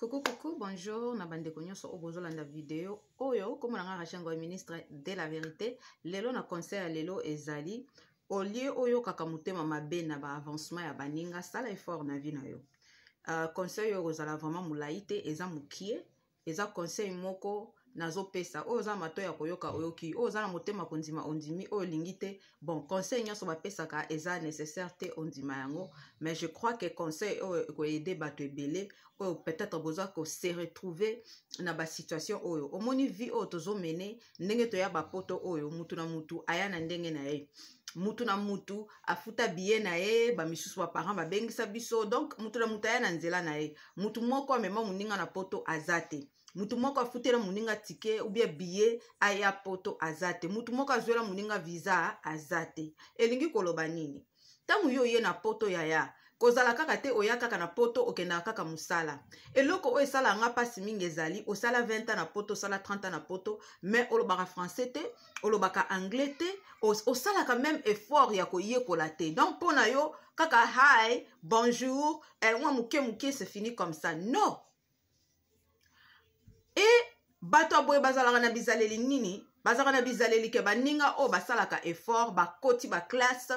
Coucou, coucou, bonjour na bandeko nyonso oyo bozolanda video oyo. Kombo na nga Rachel Ngoy, ministre de la vérité. Lelo na conseil ya lelo ezali: au lieu oyokaka motema mabe na baavancement ya baninga, sala effort na vie na yo. Conseil oyo kozala vraiment molai te, eza mokie. Eza conseil moko nazopesa. Oyo oza na matoi ya koyoka, oyoki. Oyo oza na motema kondima, ondimi. Oyo olingi te, bon, conseil nyonso bapesaka eza nécessaire te ondima yango, mais je crois que conseil oyo ekoaider bato ebele oyo peut-être boza kose retrouver na basituation oyo. Omoni vie oyo tozomene, ndenge toya bapoto oyo, mutu na mutu aya na ndenge na ye, mutu na mutu afuta billet na ye, bamisusu baparent babengisa biso. Donc mutu na mutu aya na nzela na ye. Mutu moko amema moninga na poto aza te. Mutu moko afutela moninga ticket ou bien billet aya poto aza te. Mutu moko azwela moninga visa aza te. Elingi koloba nini? Ntango yo oye na poto, yaya, kozala kaka te oya kaka na poto, okendaka kaka mosala. Eloko oyo esalaka nga mpasi mingi ezali: osala 20 ans na poto, osala 30 ans na poto, mais olobaka français te, olobaka anglais te, osalaka même effort ya koyekola te. Donc mpo na yo kaka hi, bonjour, mwa moke moke, c'est fini comme ça. Non. E bato ya boye bazalaka na bizaleli nini? Bazalaka na bizaleli ke baninga oyo basalaka effort, bakoti baclasse,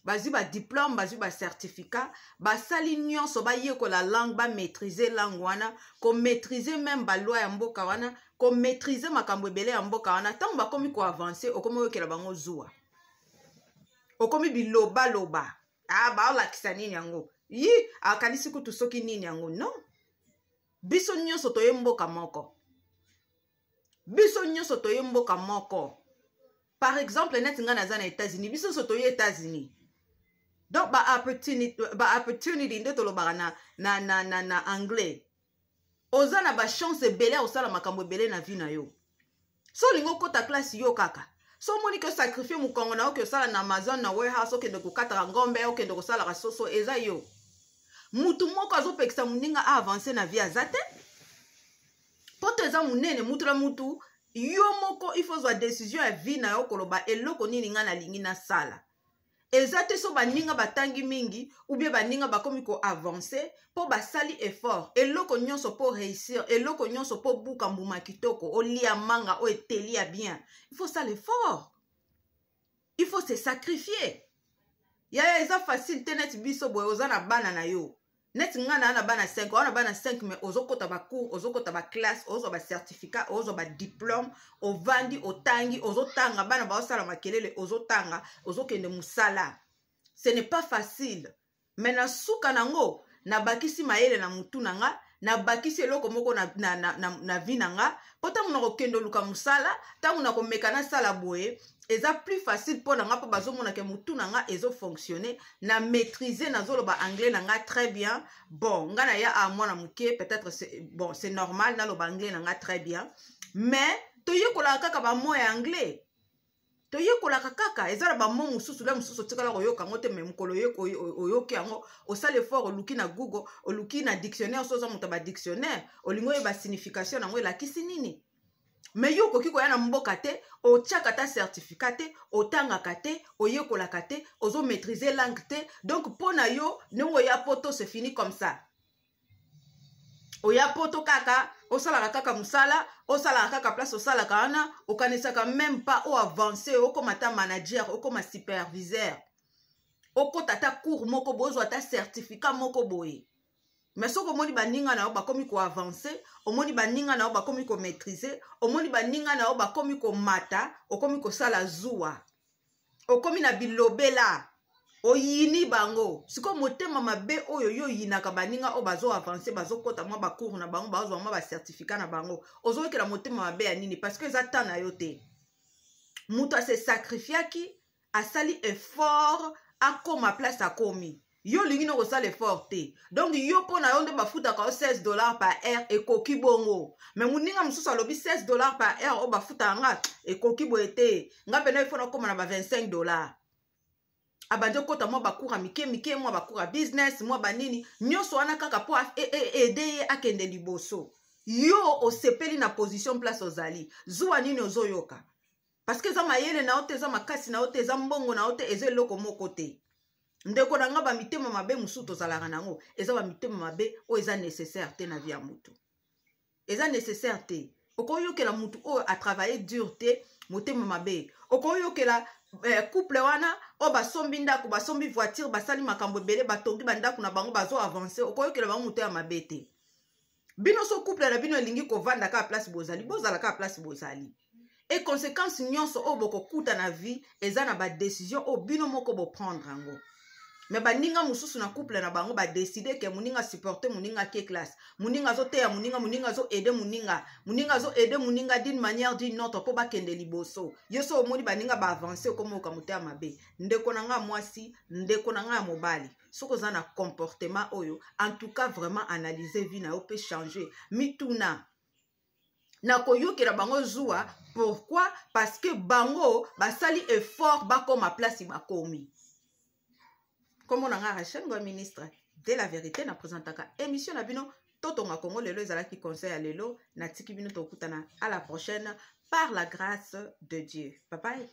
bazwi badiplôme, bazwi bacertificat, basali nyonso, bayekola langue, bamaîtrise langue wana, komaîtrise même baloi ya mboka wana, komaîtrise makambo ebele ya mboka wana. Ntango bakomi koavance, okomi oyokela bango zuwa, okomi bilobaloba. Ah, baolakisa nini yango? Yi akanisi kutu soki nini yango. Non, biso nyonso toye mboka moko, biso nyonso toye mboka moko. Par exemple, neti ngai naza na États-Unis, biso nyonso toye États-Unis. Donc ba opportunity nde tolobaka na anglais. Oza na bachance ebele ya kosala makambo ebele na vie na yo. So olingi okɔta classe, yo kaka so omoni ke osacrifie mokongo na yo, ke osala na Amazon, na warehouse, okende kokataka ngombe, okende kosalaka soso, eza yo. Mutu moko azopekisa moninga aavance na vie aza te. Poto eza monene, mutu na mutu, yo moko il faut zwa décision ya vie na yo, koloba eloko nini ngai nalingi nasala. Eza te so baninga batangi mingi ou bien baninga bakomi koavance mpo basali effort. Eloko nyonso mpo réussir, eloko nyonso mpo buka mbuma kitoko, olia manga oyo eteli ya bien, il faut sala effort, il faut se sacrifier. Yaya, eza facile te. Neti biso boye, oza na bana na yo, neti ngai naa na bana 5, oza na bana 5, mais ozokɔta bacours, ozokɔta baclasse, ozwa bacertificat, ozwa badiplôme, ovandi, otangi, ozotanga, bana baosala makelele, ozotanga, ozokende mosala. Ce n'est pas facile, mais na suka nango nabakisi mayele na mutu na nga, nabakisi eloko moko na vie na nga, mpo ntango nakokende oluka mosala, ntango nakomeka nasala boye, eza plus facile mpo na nga, mpo bazomona ke motu na nga ezofonctionne, na maîtrise, nazoloba anglais na nga très bien. Bon, nga na ya a mwana moke, peut-être, bon, c'est normal naloba anglais na nga très bien, mais toyekolaka kaka bamo ya anglais, toyekolaka kaka. Eza na bamo mosusu, la mosusu otikala koyoka yango te, mais mokolo oyoki yango, osala effort, oluki na Google, oluki na dictionnaire. So oza moto ya badictionnaire, olingi oyeba signification yango elakisi nini. Mais yo okoki koya na mboka te, otiaka ta certificat te, otangaka te, oyekolaka te, ozomaîtrise langue te. Donc mpo na yo, ndenge oya poto, c'est fini comme ça. Oya poto kaka osalaka kaka mosala, osalaka kaka place osalaka wana, okanisaka même pas oavance, okóma ata manager, okóma superviseur, okɔta ata cours moko boye, ozwa ata certificat moko boye. Mais soki omoni baninga na yo bakomi koavance, omoni baninga na yo bakomi komaîtrise, omoni baninga na yo bakomi komata, okomi kosala zuwa, okomi na bilobela, oyini bango. Sikoyo motema mabe oyo yo oyinaka baninga oyo bazoavance, bazokɔta mwa bacours na bango, bazozwa mwa bacertificat na bango, ozoyokela motema mabe ya nini? Parce que eza temps na yo te. Moto ase sacrifiaki, asali effort, akóma place akomi. Yo olingi no kosala effort te. Donc yo, mpo na yo nde bafutaka yo 16 $ par heure, ekoki bongo. Mais moninga mosusu alobi: 16 $ par heure oyo bafutaka nga ekoki boye te, nga mpena ifo nakóma na ba 25 $. Abandi okɔta mwa bacours ya mike mike, mwa bacours ya business, mwa banini nyonso wana, kaka mpo aider ye akende liboso. Yo osepeli na position place ozali. Zuwa nini ozoyoka? Parce que eza mayele na yo te, eza makasi na yo te, eza mbongo na yo te, eza eloko moko te. Ndeko na nga, bamitema mabe mosusu tozalaka nango, eza bamitema mabe oyo eza nécessaire te na vie ya motu. Eza nécessaire te. Okoyokela mutu oyo a travailler dur te motema mabe. Okoyokela couple wana oyo basombi ndako, basombi voiture, basali makambo ebele, batongi bandako na bango, bazo avancer, okoyokela bango motema mabe te. Bino so couple na bino elingi kovanda kaka place bozali, bozala kaka place bozali. E conséquence nyonso oyo bokokuta na vie eza na badécision oyo bino moko boprendre yango. Me baninga mosusu na couple na bango badécider ke moninga supporte moninga, ake classe, moninga azoteya moninga, moninga azoaider moninga, moninga azoaider moninga d'une manière, d'une autre, mpo bakende liboso. Yo so omoni baninga baavancer, okomoyoka motema mabe. Ndeko na nga mwasi, ndeko na nga ya mobali, soki oza na comportement oyo, en tout cas vraiment analyse vie na yo mpe changer. Mituna nakoyokela bango zuwa. Pourquoi? Parce que bango basali effort bakoma place bakomi. Kombo na nga Rachel Ngwa, ministre de la vérité. Na présentaka émission na bino Totonga Kongo. Lelo ezalaki conseil ya lelo. Natiki bino, tokutana à la prochaine par la grâce de Dieu. Bye bye.